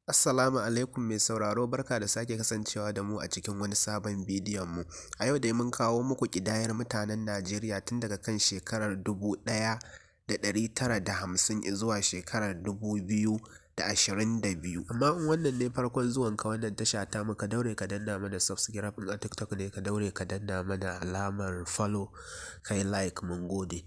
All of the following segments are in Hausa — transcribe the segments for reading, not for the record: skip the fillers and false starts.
Assalamu alaikum mai sauraro, barka da sake kasancewa da mu a cikin wani sabon bidiyon mu. A yau dai mun kawo muku ƙidayar mutanen Najeriya tun daga kan shekarar 1950 zuwa shekarar 2022. Amma in wannan ne farkon zuwanka wannan tasha tamu, ka daure ka danna mana subscribe, in a TikTok ne ka daure ka danna mana alamar follow, ka yi like, mun gode.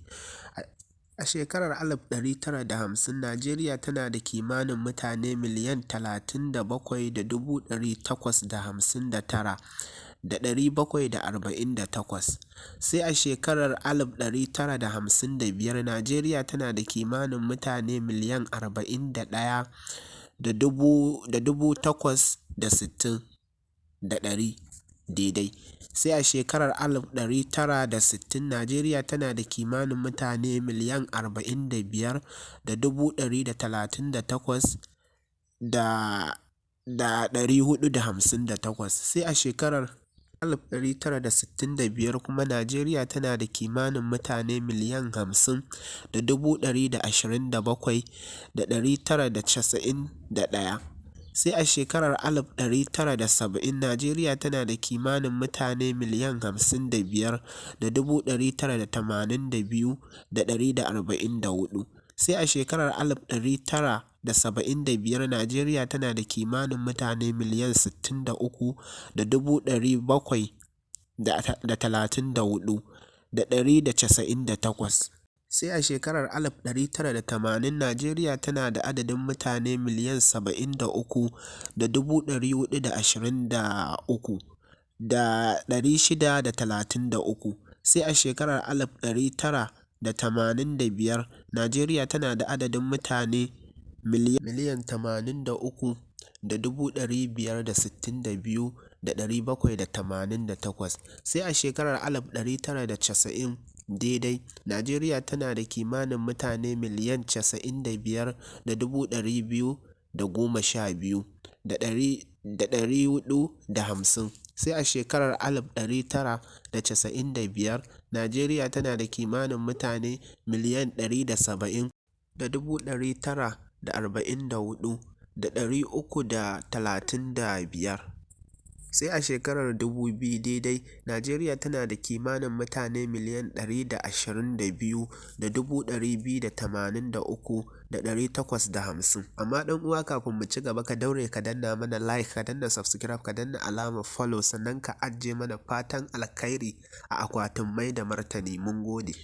A shekarar 1950, Najeriya tana da kimanin mutane 37,859,748. Sai a shekarar 1955, Najeriya tana da kimanin mutane 41,008,060 daidai. Sai a shekarar 1960, Najeriya tana da kimanin mutane 45,138,458. Sai a shekarar 1965 kuma, Najeriya tana da kimanin mutane 50,127,991. Sai a shekarar 1970, Najeriya tana da kimanin mutane 55,982,144. Sai a shekarar 1975, Najeriya tana da kimanin mutane 63,734,198. Sai a shekarar 1980, Najeriya tana da adadin mutane 73,423,633. Sai a shekarar 1985, Najeriya tana da adadin mutane 83,562,788. Sai a shekarar 1990 daidai, Najeriya tana da kimanin mutane 95,212,450. Sai a shekarar 1995, Najeriya tana da kimanin mutane 170,944,335. Sai a shekarar 2000 daidai, Najeriya tana da kimanin mutane 122,283,850. Amma ɗan uwa, kafin mu ci gaba, ka daure ka danna mana like, ka danna subscribe, ka danna alamar follow, sannan ka ajiye mana fatan alkhairi a akwatin mai da martani. Mun gode.